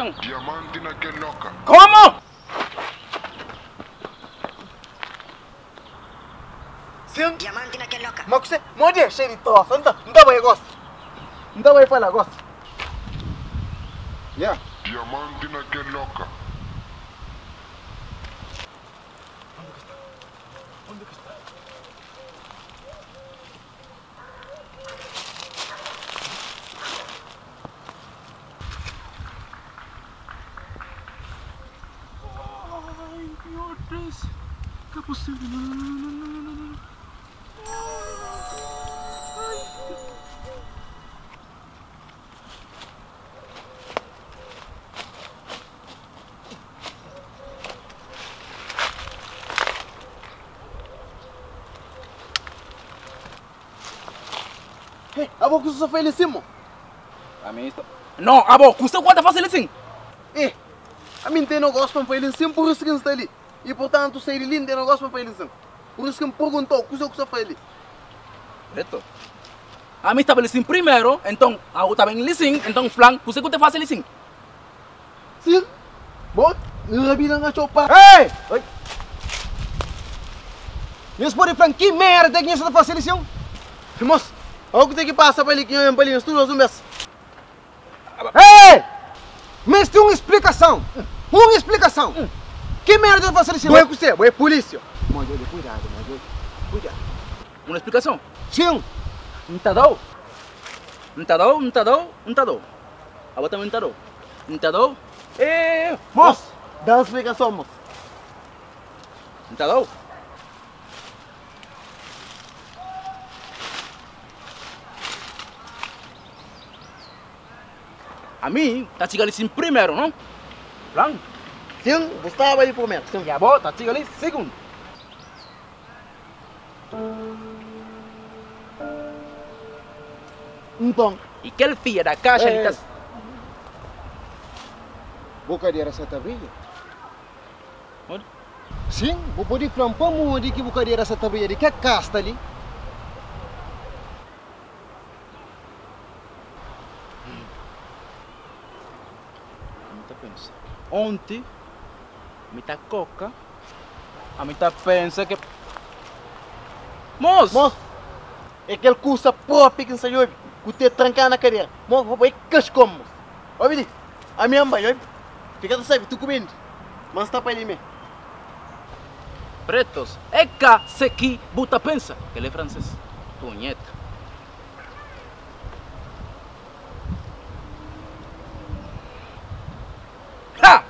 Flan. Diamanti na kel loka. Como? Sim. Diamanti na kel loka. Ma kuse? Modi é xei di trosa. Nta, nta bai gosi. Nta bai pa la gosi. Yeah. Diamanti na kel loka. Onde ki sta? Onde ki sta? Ai, meu Deus. Ka possível. Não, não, não, não, não, não, não. Ai. Hey, abo ku sa fai li sin mo? A mim está. Não, abo, custa quanto fácil assim? Eh, a mim tem negócio para fazer sim, por isso que está ali. E portanto, sair ali tem negócio para fazer sim. Por isso que me perguntou, o que você faz ali? Preto. A mim estava ali primeiro, então, a outra também ali sim, então flan, custa quanto fácil assim? Sim. Bom, rabina na chopa. Ei! Oi. Nhos pode fla que merda que nhos ta fase li sin? Moço, olha o que tem que passar para ali que eu para ali, estudo um mês. Ei! Mas tem uma explicação. Uma explicação. Que merda ta fase li sin? Boa com você, boa polícia. Mas olha, cuidado, mas olha. Cuidado. Uma explicação. Sim. Ntadou. Ntadou, ntadou, ntadou. A outra também ntadou. Ntadou. Eh, Moço, dá uma explicação, moço. Ntadou. A mim, tá chegando ali sim primeiro, não? Flan. Sim, gostava ali primeiro. Sim. E a boa, tá chegando ali segundo. Então, E aquele filho da caixa, ele Ei. tá... Bocadeira seta brilha. Onde? Sim, vou poder falar para onde que bocadeira seta brilha, de que casta ali? A mim tá pensa. Ontem, me tá coca. A mim tá pensa que... Moço! moço, é aquele curso próprio que ensaiou, que te trancar na cadeira. Moço, vou pôr cascom, moço. Olha ali, a minha mãe, olha. Fica sabe, tu comendo. Mas tá para ali mesmo. Pretos, é cá, se buta pensa, que ele é francês. Punheta. Ha!